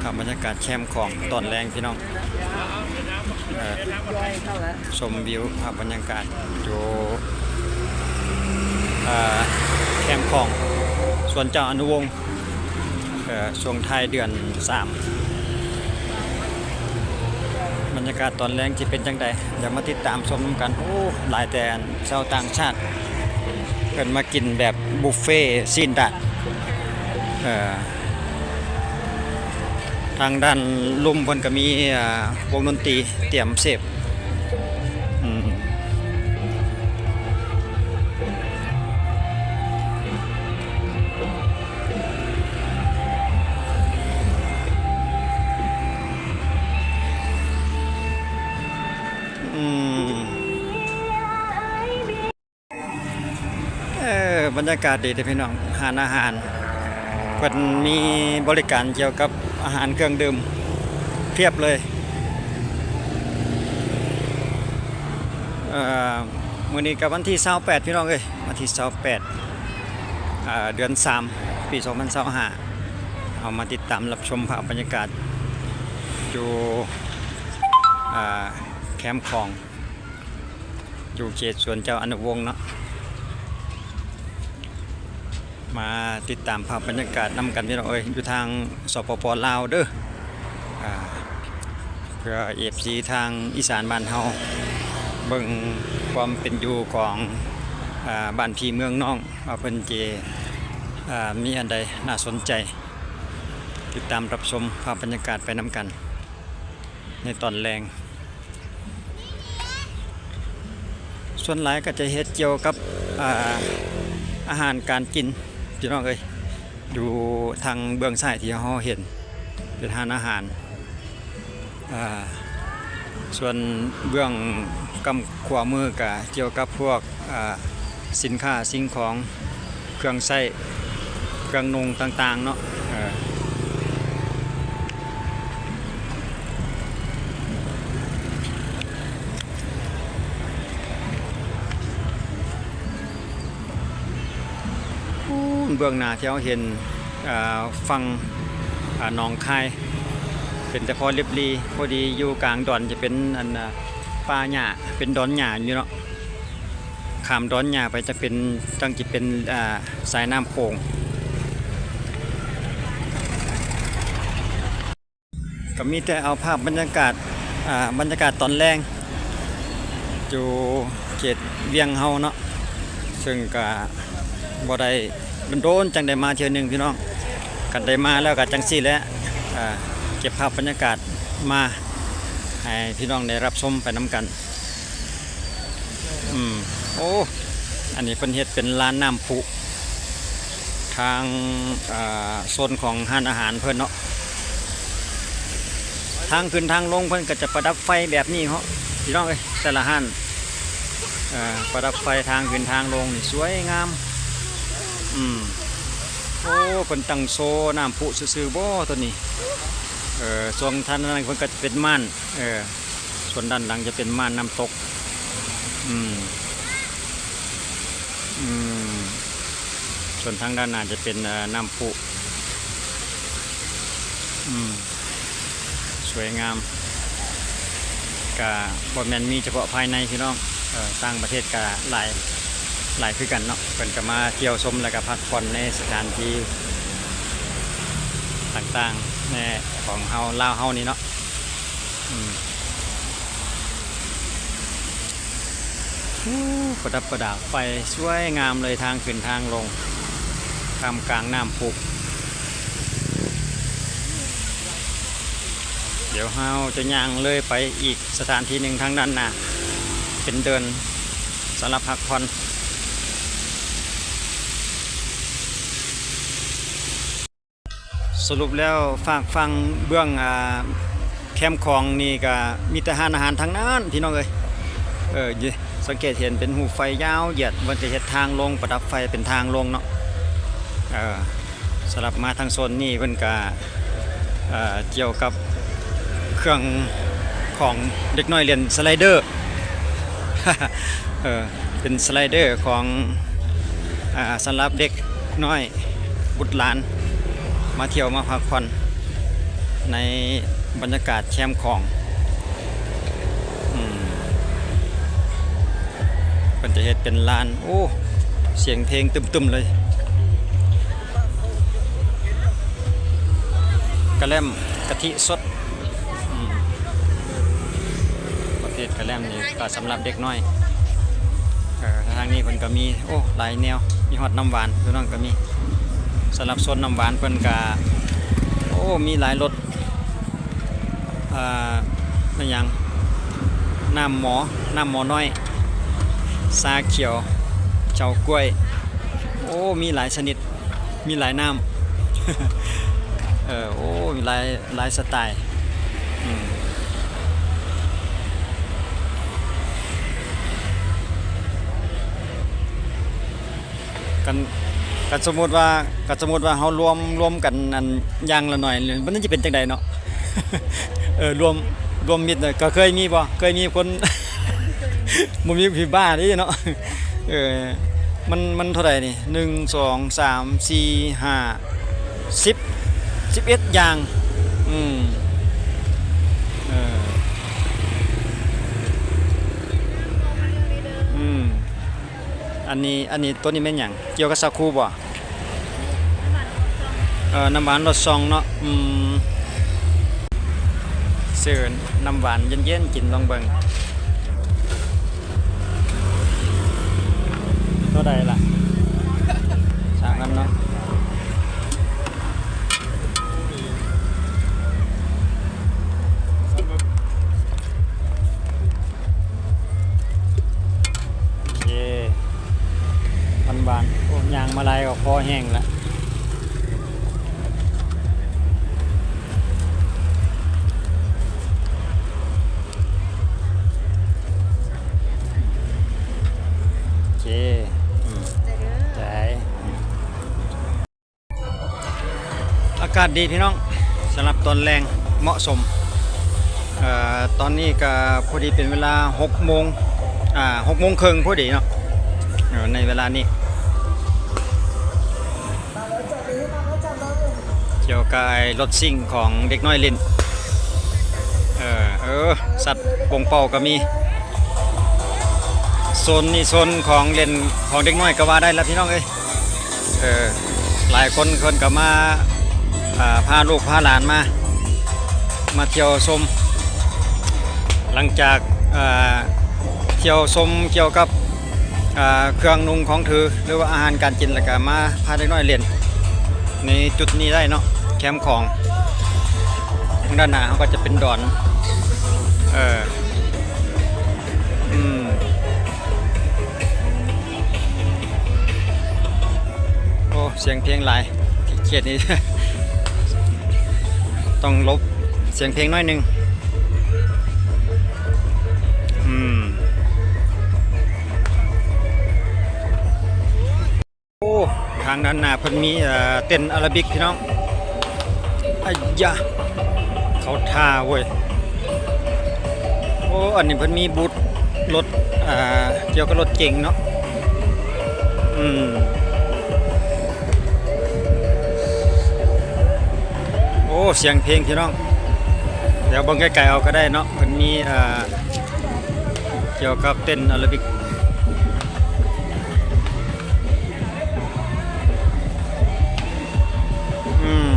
ພາບບັນຍາກາດແຄມຂອງຕອນແລງພີ່ນ້ອງ ເອີ ຊົມວິວ ພາບບັນຍາກາດຢູ່ ເອີ ແຄມຂອງສວນເຈົ້າອະນຸວົງ ເອີ ຊ່ວງທ້າຍເດືອນສາມ ບັນຍາກາດຕອນແລງຊິເປັນຈັ່ງໃດ ດຽວມາຕິດຕາມຊົມນຳກັນ. ໂອ້ ຫຼາຍແຕ່ຊາວຕ່າງຊາດ ເພິ່ນມາກິນແບບບຸບເຟຊີ້ນດາດ ເອີ ທາງດ້ານລຸ່ມເພິ່ນກໍມີ ເອີ ວົງດົນຕີຕຽມເສບ ອືມ ອືມ. ເອີ ບັນຍາກາດດີເດ້ພີ່ນ້ອງ ຮ້ານອາຫານ ເພິ່ນມີບໍລິການກ່ຽວກັບອາຫານເຄື່ອງດື່ມພຽບເລີຍ. ເອີ ມື້ນີ້ກໍວັນທີຊາວແປດ ພີ່ນ້ອງເອີຍ ວັນທີຊາວແປດ ເດືອນສາມ ປີສອງພັນຊາວຫ້າ ເຮົາມາຕິດຕາມຮັບຊົມພາບບັນຍາກາດຢູ່ ເອີ ແຄມຂອງ ຢູ່ເຂດສວນເຈົ້າອະນຸວົງເນາະ ມາຕິດຕາມພາບບັນຍາກາດນຳກັນພີ່ນ້ອງເອີຍ ຢູ່ທາງ ສປປ ລາວເດີ ອາ ເພື່ອເອັຟຊີທາງອີສານບ້ານເຮົາ ເບິ່ງຄວາມເປັນຢູ່ຂອງ ອາ ບ້ານພີ່ເມືອງນ້ອງ ວ່າເພິ່ນຈະ ອາ ມີອັນໃດໜ້າສົນໃຈ ຕິດຕາມຮັບຊົມພາບບັນຍາກາດໄປນຳກັນໃນຕອນແລງ. ສ່ວນຫຼາຍກໍຈະເຮັດກ່ຽວກັບ ອາ ອາຫານການກິນ ພີ່ນ້ອງເອີຍ ຢູ່ທາງເບື້ອງຊ້າຍທີ່ເຮົາເຫັນເປັນຮ້ານອາຫານ ອາ ສ່ວນເບື້ອງກ້ຳຂວາມືກໍກ່ຽວກັບພວກ ອາ ສິນຄ້າສິ່ງຂອງ ເຄື່ອງໃຊ້ ເຄື່ອງນຸ່ງຕ່າງໆເນາະ ເອີ ເບື້ອງໜ້າທີ່ເຮົາເຫັນ ເອີ ຝັ່ງ ອາ ໜອງຄາຍ ເປັນແຕ່ພໍລຽບລີ ພໍດີຢູ່ກາງດອນຈະເປັນ ອັນ ອາ ປ່າຫຍ້າ ເປັນດອນຫຍ້າຢູ່ເນາະ. ຂ້າມດອນຫຍ້າໄປຈະເປັນ ຈັ່ງຈະເປັນ ອາ ສາຍນ້ຳໂຂງ. ກໍມີແຕ່ເອົາພາບບັນຍາກາດ ອາ ບັນຍາກາດຕອນແລງ ຢູ່ເຂດວຽງເຮົາເນາະ ເຊິ່ງກະບໍ່ໄດ້ ດົນໆ ຈັ່ງໄດ້ມາເທື່ອໜຶ່ງພີ່ນ້ອງ ຄັນໄດ້ມາແລ້ວກໍຈັ່ງຊີ້ແຫຼະ ເກັບພາບບັນຍາກາດມາໃຫ້ພີ່ນ້ອງໄດ້ຮັບຊົມໄປນຳກັນ. ອືມ ໂອ້ ອັນນີ້ເພິ່ນເຮັດເປັນລານນ້ຳພຸ ທາງ ເອີ ໂຊນຂອງຮ້ານອາຫານເພິ່ນເນາະ ທາງຂຶ້ນທາງລົງເພິ່ນກໍຈະປະດັບໄຟແບບນີ້ເນາະ ພີ່ນ້ອງເອີຍ ແຕ່ລະຮ້ານ ເອີ ປະດັບໄຟທາງຂຶ້ນທາງລົງນີ້ສວຍງາມ. ອືມ ໂອ້ ເພິ່ນຕັ້ງໂຊນ້ຳພຸຊື່ໆ ບໍ່ ໂຕນີ້ ເອີ ຊ່ວງທາງນັ້ນເພິ່ນກໍຈະເປັນມ່ານ ເອີ ສ່ວນດ້ານຫຼັງຈະເປັນມ່ານນ້ຳຕົກ. ອືມ ອືມ ສ່ວນທາງດ້ານໜ້າຈະເປັນ ເອີ ນ້ຳພຸ. ອືມ ສວຍງາມ ກະບໍ່ແມ່ນມີສະເພາະພາຍໃນພີ່ນ້ອງ ເອີ ຕ່າງປະເທດກະຫຼາຍ ຫຼາຍຄືກັນເນາະ ເພິ່ນກະມາທ່ຽວຊົມ ແລ້ວກະພັກຜ່ອນໃນສະຖານທີ່ຕ່າງໆ ໃນຂອງເຮົາ ລາວເຮົານີ້ເນາະ. ອືມ ໂອ້ ປະດັບປະດາໄຟສວຍງາມເລີຍ ທາງຂຶ້ນທາງລົງ ທ່າມກາງນ້ຳພຸ. ດຽວເຮົາຈະຍ່າງເລີຍໄປອີກສະຖານທີ່ໜຶ່ງທາງດ້ານໜ້າ ເປັນເດີ່ນສຳລັບພັກຜ່ອນ. ສະຫຼຸບແລ້ວ ຟາກຝັ່ງເບື້ອງ ອາ ແຄມຂອງນີ້ກະມີແຕ່ຮ້ານອາຫານທັງນັ້ນພີ່ນ້ອງເອີຍ. ເອີ ສັງເກດເຫັນເປັນຮູບໄຟຍາວຢຽດ ເພິ່ນກະເຮັດທາງລົງ ປະດັບໄຟເປັນທາງລົງເນາະ. ເອີ ສຳລັບມາທາງໂຊນນີ້ເພິ່ນກະ ເອີ ກ່ຽວກັບເຄື່ອງຂອງເດັກນ້ອຍຫຼິ້ນສະໄລເດີ ເອີ ເປັນສະໄລເດີຂອງ ອາ ສຳລັບເດັກນ້ອຍບຸດຫຼານ ມາທ່ຽວມາພັກຜ່ອນ. ໃນບັນຍາກາດແຄມຂອງ ອືມ ເພິ່ນຈະເຮັດເປັນລານ ໂອ້ ສຽງເພງຕຶມໆເລີຍ ກະແລັມກະທິສົດ ອືມ ປະເພດກະແລັມນີ້ກະສຳລັບເດັກນ້ອຍ ເອີ ທາງນີ້ເພິ່ນກະມີ ໂອ້ ຫຼາຍແນວ ມີຮອດນ້ຳຫວານ ພີ່ນ້ອງກະມີ ສຳລັບໂຊນນ້ຳຫວານເພິ່ນກະ ໂອ້ ມີຫຼາຍລົດ ອ່າ ແມ່ນຫຍັງ ນ້ຳໝໍ ນ້ຳໝໍນ້ອຍ ຊາຂຽວ ເຊົາກ້ວຍ ໂອ້ ມີຫຼາຍຊະນິດ ມີຫຼາຍນ້ຳ ເອີ ໂອ້ ມີຫຼາຍ ຫຼາຍສະໄຕ ອືມ ຄັນ ຄັນສົມມຸດວ່າ ຄັນສົມມຸດວ່າເຮົາລວມ ລວມກັນ ອັນ ຢ່າງລະໜ້ອຍ ມັນຊິເປັນຈັ່ງໃດເນາະ? ເອີ ລວມ ລວມມິດນະ ກະເຄີຍມີບໍ່? ເຄີຍມີຄົນ ບໍ່ມີຜີບ້າເດ້ເນາະ ເອີ ມັນ ມັນເທົ່າໃດນີ້? ໜຶ່ງ ສອງ ສາມ ສີ່ ຫ້າ ສິບ ສິບເອັດຢ່າງ ອືມ ເອີ ອືມ ອັນນີ້ ອັນນີ້ ໂຕນີ້ແມ່ນຫຍັງ? ກ່ຽວກັບສາຄູບໍ່? ເອີ ນ້ຳຫວານລົດຊ່ອງເນາະ ອືມ ຊື້ນ້ຳຫວານເຢັນໆກິນລອງເບິ່ງ ເທົ່າໃດລະ? ສາມພັນເນາະ. ໂອເຄ ຫວານໆ ໂອ້ ຍ່າງມາຫຼາຍກໍຄໍແຫ້ງລະ ໂອເຄ ອືມ ໃຈ ອາກາດດີພີ່ນ້ອງ ສຳລັບຕອນແລງເໝາະສົມ ເອີ ຕອນນີ້ກະພໍດີເປັນເວລາຫົກໂມງ ອ່າ ຫົກໂມງເຄິ່ງພໍດີເນາະ ເອີ ໃນເວລານີ້ ກ່ຽວກັບໄອ້ລົດຊິງຂອງເດັກນ້ອຍຫຼິ້ນ ເອີ ເອີ ສັດປົງເປົ້າກະມີ ໂຊນນີ້ໂຊນຂອງຫຼິ້ນຂອງເດັກນ້ອຍກະວ່າໄດ້ລະພີ່ນ້ອງເອີຍ. ເອີ ຫຼາຍຄົນເພິ່ນກະມາ ອ່າ ພາລູກພາຫຼານມາ ມາທ່ຽວຊົມ ຫຼັງຈາກ ອ່າ ທ່ຽວຊົມກ່ຽວກັບ ອ່າ ເຄື່ອງນຸ່ງຂອງຖື ຫຼືວ່າອາຫານການກິນ ແລ້ວກະມາພາເດັກນ້ອຍຫຼິ້ນໃນຈຸດນີ້ໄດ້ເນາະ ແຄມຂອງ ທາງດ້ານໜ້າເຮົາກະຈະເປັນດອນ ເອີ ອືມ. ໂອ້ ສຽງເພງຫຼາຍ ເຂດນີ້ຕ້ອງຫຼົບສຽງເພງໜ້ອຍໜຶ່ງ ອືມ. ໂອ້ ທາງດ້ານໜ້າເພິ່ນມີ ເອີ ເຕັ້ນອາຣາບິກພີ່ນ້ອງ ອາຢາ ເຂົ້າທ່າເວີຍ ໂອ້ ອັນນີ້ເພິ່ນມີບູດລົດ ອ່າ ກ່ຽວກັບລົດເກັງເນາະ ອືມ ໂອ້ ສຽງເພງພີ່ນ້ອງ ດຽວເບິ່ງໄກໆເອົາກະໄດ້ເນາະ ເພິ່ນມີ ອ່າ ກ່ຽວກັບເຕັ້ນອາຣາບິກ ອືມ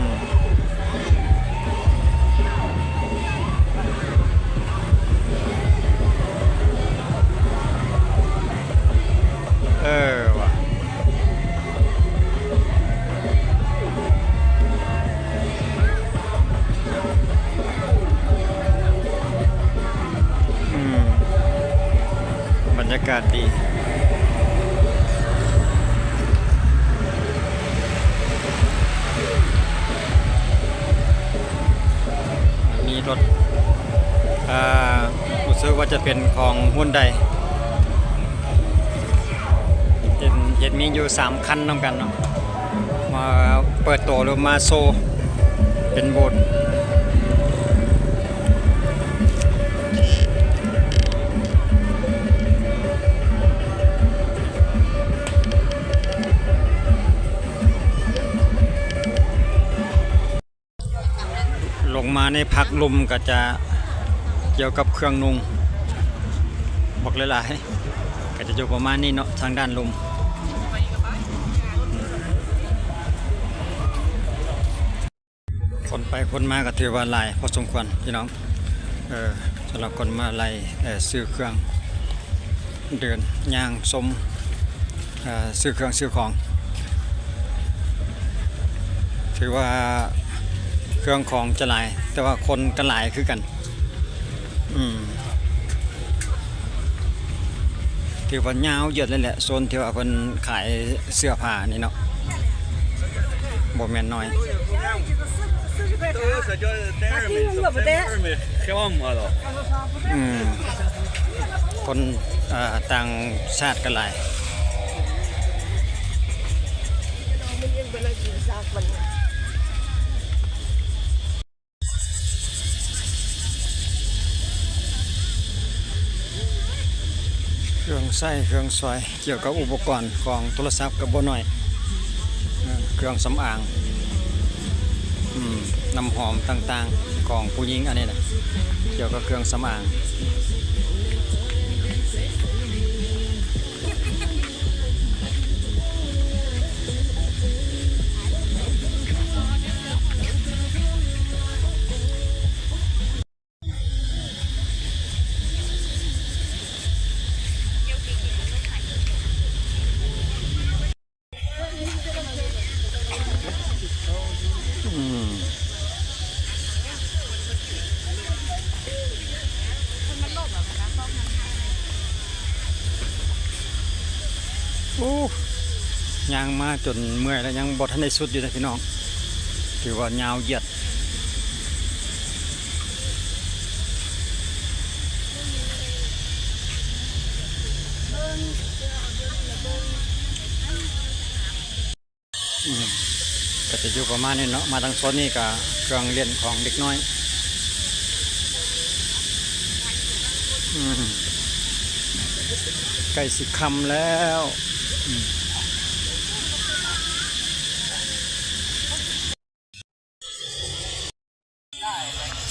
ເອີ ວ່າ ອືມ ບັນຍາກາດດີ ມີລົດ ເອີ ຮູ້ສຶກວ່າຈະເປັນຂອງຮຸນໄດ ເຫັນ ເຫັນມີຢູ່ສາມຄັນນຳກັນເນາະ ມາເປີດໂຕ ຫຼືມາໂຊເປັນບູດ. ລົງມາໃນພັກລຸ່ມກໍຈະກ່ຽວກັບເຄື່ອງນຸ່ງ ບອກຫຼາຍໆ ກໍຈະຢູ່ປະມານນີ້ເນາະ ທາງດ້ານລຸ່ມ. ຄົນໄປຄົນມາກໍຖືວ່າຫຼາຍພໍສົມຄວນພີ່ນ້ອງ ເອີ ສຳລັບຄົນມາໄລ່ ເອີ ຊື້ເຄື່ອງ ເດີນຍ່າງຊົມ ເອີ ຊື້ເຄື່ອງຊື້ຂອງ ຖືວ່າເຄື່ອງຂອງຈະຫຼາຍ ແຕ່ວ່າຄົນກໍຫຼາຍຄືກັນ. ອືມ ຖືວ່າຍາວເຢີດເລີຍແຫຼະ ໂຊນທີ່ວ່າເພິ່ນຂາຍເສື້ອຜ້ານີ້ເນາະ ບໍ່ແມ່ນໜ້ອຍ. ອືມ ຄົນ ເອີ ຕ່າງຊາດກໍຫຼາຍ. ເຄື່ອງໃຊ້ເຄື່ອງສອຍ ກ່ຽວກັບອຸປະກອນຂອງໂທລະສັບກໍບໍ່ໜ້ອຍ ເອີ ເຄື່ອງສຳອາງ ອືມ ນ້ຳຫອມຕ່າງໆ ຂອງຜູ້ຍິງ ອັນນີ້ນະ ກ່ຽວກັບເຄື່ອງສຳອາງ. ອືມ ໂອ້ ຍ່າງມາຈົນເມື່ອຍແລ້ວ ຍັງບໍ່ທັນໄດ້ສຸດຢູ່ເດ້ພີ່ນ້ອງ ຖືວ່າຍາວເຢີດ. ອືມ ກໍຈະຢູ່ປະມານນີ້ເນາະ ມາທາງໂຊນນີ້ກໍເຄື່ອງຫຼິ້ນຂອງເດັກນ້ອຍ. ອືມ ໃກ້ຊິຄ່ຳແລ້ວ. ອືມ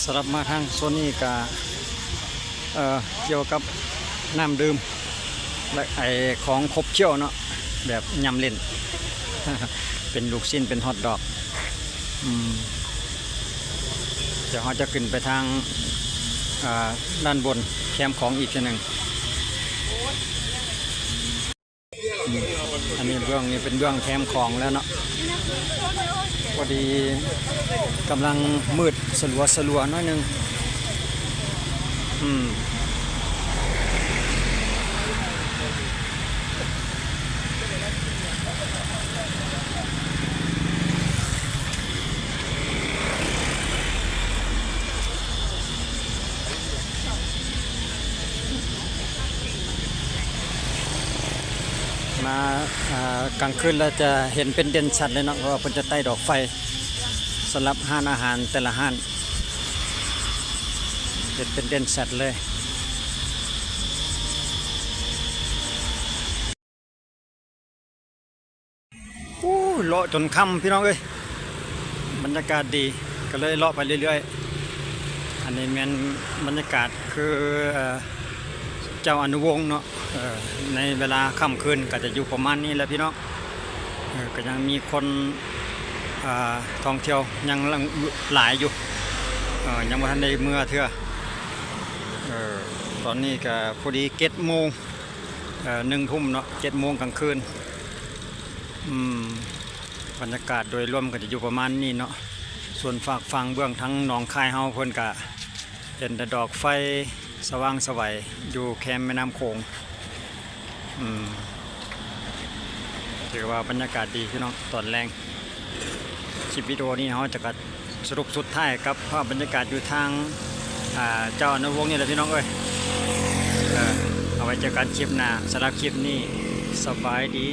ສຳລັບມາທາງໂຊນນີ້ກະ ເອີ ກ່ຽວກັບນ້ຳດື່ມ ແລະ ໄອ້ຂອງຂົບຂຽວເນາະ ແບບຫຍ້ຳຫຼິ້ນ ເປັນລູກຊີ້ນ ເປັນຮອດດອກ. ອືມ ດຽວເຮົາຈະຂຶ້ນໄປທາງ ເອີ ດ້ານບົນແຄມຂອງອີກເທື່ອໜຶ່ງ. ອືມ ອັນນີ້ເບື້ອງນີ້ເປັນເບື້ອງແຄມຂອງແລ້ວເນາະ ພໍດີກຳລັງມືດສະຫຼົວໆ ໜ້ອຍໜຶ່ງ. ອືມ ມາ ອ່າ ກາງຄືນແລ້ວຈະເຫັນເປັນເດັ່ນຊັດເລີຍເນາະ ເພາະວ່າເພິ່ນຈະໄຕ້ດອກໄຟ ສຳລັບຮ້ານອາຫານແຕ່ລະຮ້ານ ເຮັດເປັນເດັ່ນຊັດເລີຍ. ໂອ້ ເລາະຈົນຄ່ຳພີ່ນ້ອງເອີຍ ບັນຍາກາດດີ ກໍເລີຍເລາະໄປເລື້ອຍໆ. ອັນນີ້ແມ່ນບັນຍາກາດຄື ເອີ ເຈົ້າອະນຸວົງເນາະ ເອີ ໃນເວລາຄ່ຳຄືນກໍຈະຢູ່ປະມານນີ້ແຫຼະພີ່ນ້ອງ. ເອີ ກໍຍັງມີຄົນ ເອີ ທ່ອງທ່ຽວຍັງຫຼາຍຢູ່ ເອີ ຍັງບໍ່ທັນໄດ້ເມືອເທື່ອ. ເອີ ຕອນນີ້ກໍພໍດີເຈັດໂມງ ເອີ ໜຶ່ງທຸ່ມເນາະ ເຈັດໂມງກາງຄືນ. ອືມ ບັນຍາກາດໂດຍລວມກໍຈະຢູ່ປະມານນີ້ເນາະ. ສ່ວນຟາກຝັ່ງເບື້ອງທາງໜອງຄາຍເຮົາ ເພິ່ນກະເຫັນແຕ່ດອກໄຟສະຫວ່າງໄສວຢູ່ແຄມແມ່ນ້ຳໂຂງ. ອືມ ຖືວ່າບັນຍາກາດດີພີ່ນ້ອງ ຕອນແລງ. ຄລິບວິດີໂອນີ້ເຮົາຈະກະສະຫຼຸບສຸດທ້າຍກັບພາບບັນຍາກາດຢູ່ທາງ ອ່າ ເຈົ້າອະນຸວົງນີ້ແຫຼະພີ່ນ້ອງເອີຍ. ເອີ ເອົາໄວ້ເຈີກັນຄລິບໜ້າ. ສຳລັບຄລິບນີ້ ສະບາຍດີ.